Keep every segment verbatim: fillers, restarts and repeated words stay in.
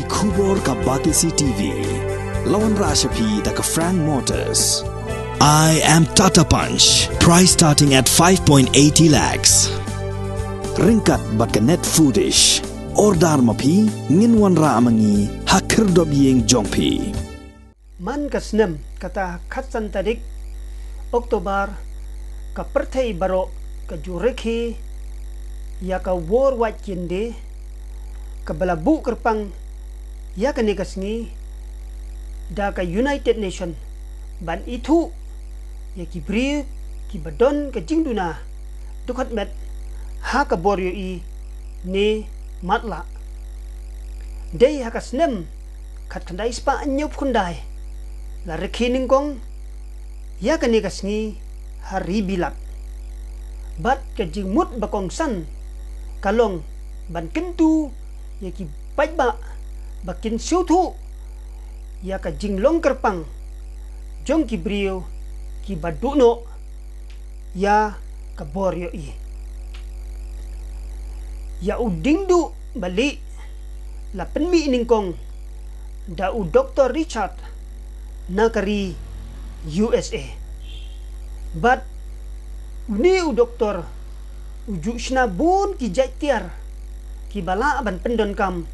Khubor ka Batesi T V. La wanrah sha phi da ka Frank Motors. I am Tata Punch. Price starting at five point eighty lakhs. Ryngkat bad ka Net Foodish. Order ma phi, ngin wanrah ma ngi ha khyrdop ïing jong phi. Man ka snem, kata khatsan tarik Oktober, ka pyrthei baroh ka ju rakhe ïa ka World Wajir Kynde, kaba la buh kyrpang ïa kane ka sngi da ka United Nation ban ithuh ïa ki briew kiba don ka jingduna dkhot met ha ka bor ïohi ne matlah. Dei ha ka snem khatkhyndai spah hynñiewphew khyndai la rakhe nyngkong ïa kane ka sngi ha ri Bilat. Bad ka jingmut ba kongsan ka long ban kyntu ïa ki paidbah ba kin sngewthuh ïa ka jinglong kyrpang jong ki briew kiba duh noh ïa ka bor ïohi. Ïa u diengduh ba lieh la pynmih nyngkong da u Doktor Richard na ka ri U S A. Bad une u doktor u ju shna bun ki jait tiar kiba lah ban pyndonkam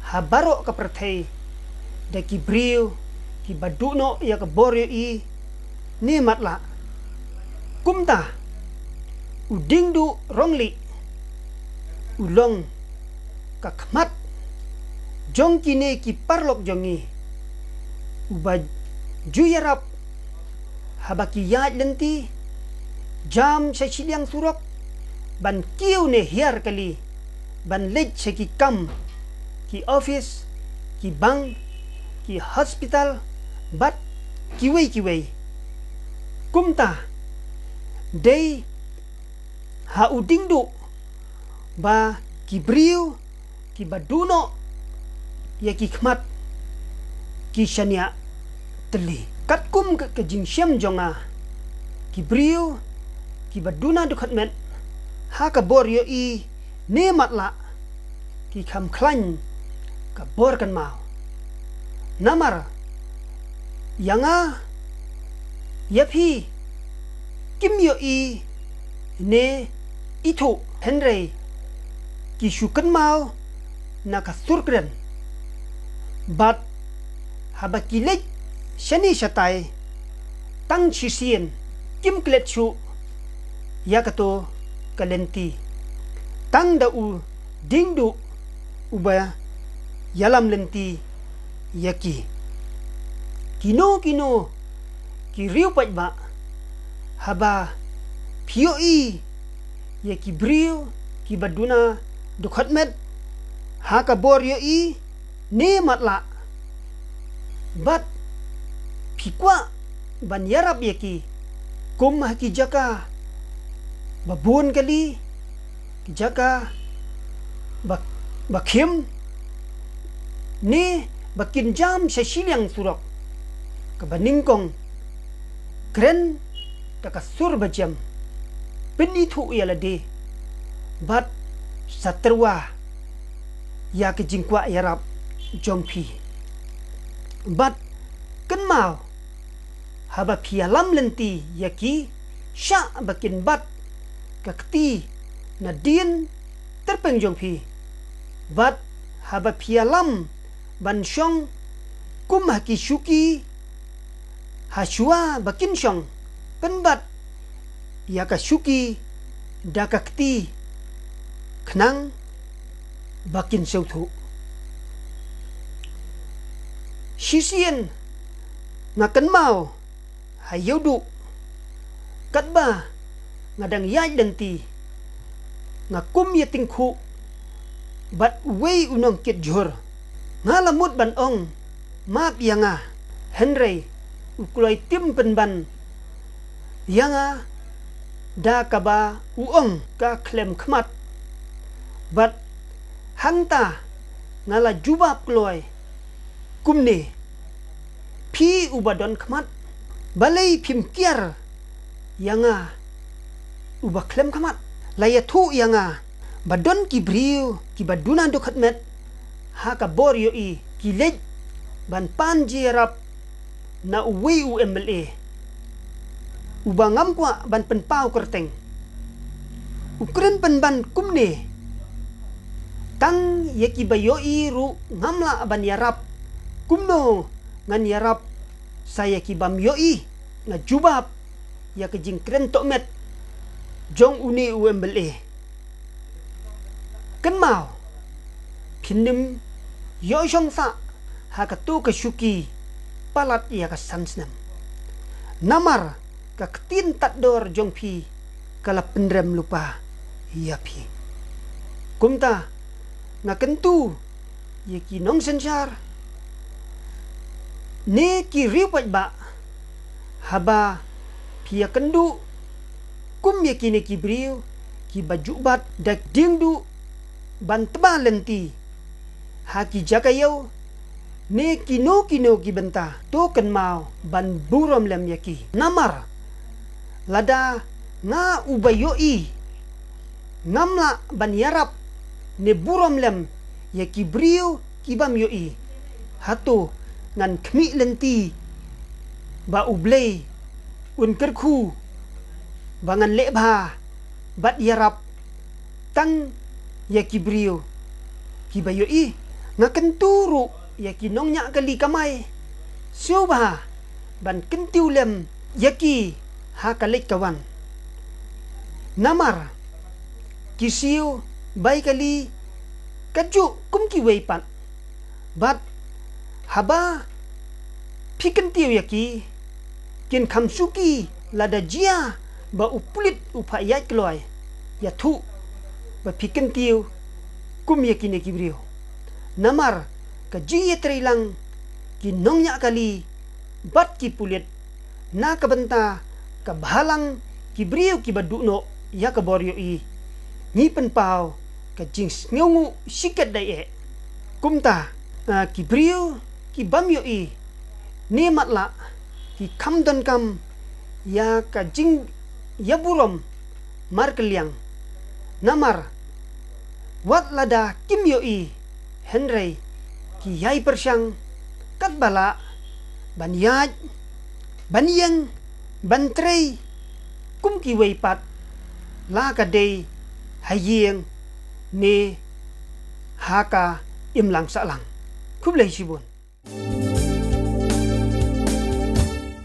ha baroh ka pyrthei da ki briew kiba duh noh ïa ka bor ïohi ne matlah. Kumta u diengduh rong lieh u long ka khmat jong kine ki paralok jong ngi, uba ju ïarap haba ki ïaid lynti, jam sha shiliang surok, ban kiew ne hiar kali ban leit sha ki kam, ki office, ki bank, ki hospital bad kiwei kiwei. Kumta dei ha u diengduh ba ki briew kiba duh noh ïa ki khmat ki shaniah tylli. Katkum ka, ka jingshem jong nga, ki briew kiba duna dkhot met ha ka bor ïohi ne matlah ki kham khlaiñ ka bor kynmaw. Namar ïa nga, ïa phi, kim ïohi ne ithuh, hynrei ki shu kynmaw na ka sur kren. Bad haba ki leit shane shatai, tang shisien kim klet shuh ïa kato ka lynti. Tang da u diengduh uba ïalam lynti ïa ki. Kino kino ki riew paidbah, haba phi ïohi ïa ki briew kiba duna dkhot met ha ka bor ïohi ne matlah, bad phi kwah ban ïarap ïa ki, kum ha ki jaka ba bun kali, ki jaka ba, ba khim, ne ba kin jam sha shiliang surok, kaba nyngkong kren da ka sur ba jem, pynithuh ïa lade bad sa tyrwa ïa ka jingkwah ïarap jong phi. Bad kynmaw, haba phi ïalam lynti ïa ki, shah ba kin bat ka kti nadien tyrpeng jong phi. Bad haba phi ïalam ban shong kum ha ki shuki, ha shuwa ba kin shong, pynbat ïa ka shuki da ka kti, khnang ba kin sngewthuh. Shisien nga kynmaw ha Ïewduh, katba nga dang ïaid lynti, nga kum ïa tyngkhuh bad uwei u nongkit jhur. Nga la mut ban ong map ïa nga, hynrei u kloi tim pynban ïa nga da kaba u ong ka khlem khmat. Bad hangta nga la jubab kloi kumne: Phi uba don khmat, balei phim kiar ïa nga uba khlem khmat? La ïathuh ïa nga ba don ki briew kiba duna dkhot met ha ka bor ïohi ki leit ban pan jingïarap na uwei u M L A uba ngam kwah ban pynpaw kyrteng. U kren pynban kumne: Tang ïa kiba ïohi ruh ngam lah ban ïarap. Kumno ngan ïarap sa ïa ki bym ïohi? Nga jubab ïa ka jingkren tohmet jong une u M L A. Kynmaw, phin nym ïoh shong sah ha kato ka shuki palat ïa ka san snem. Namar ka ktien tad dor jong phi ka la pynrem lypa ïa phi. Kumta nga kyntu ïa ki nongsynshar ne ki riewpaidbah, haba phi ïakynduh kum ïa kine ki briew kiba ju bat da diengduh ban tba lynti ha ki jaka ïew ne kino kino ki bynta, to kynmaw ban burom lem ïa ki. Namar lada nga uba ïohi ngam lah ban ïarap ne burom lem ïa ki briew ki bym ïohi, hato ngan khmih lynti ba U Blei un kyrkhu ba ngan leh bha bad ïarap tang ïa ki briew kiba ïohi? Nga kyntu ruh ïa ki nongñiah kali kamai, sngewbha ban kyntiew lem ïa ki ha ka leit ka wan. Namar ki siew bai kali ka juh kum kiwei pat. Bad haba phi kyntiew ïa ki, kin kham shuki lada jia ba u pulit u phah ïaid kloi ïathuh ba phi kyntiew kum ïa kine ki briew. Namar ka jingïatreilang ki nongñiah kali bad ki pulit na ka bynta ka bhalang ki briew kiba duh noh ïa ka bor ïohi, ngi pynpaw ka jingsngewnguh shikatdei eh. Kumta, ah, ki briew ki bym ïohi ne matlah ki kham donkam ïa ka jingïaburom markylliang. Namar wat lada kim ïohi, hynrei ki ïai pyrshang katba lah ban ïaid, ban ïeng, ban trei kum kiwei pat, la ka dei ha ïing ne ha ka imlang sahlang. Khublei shibun.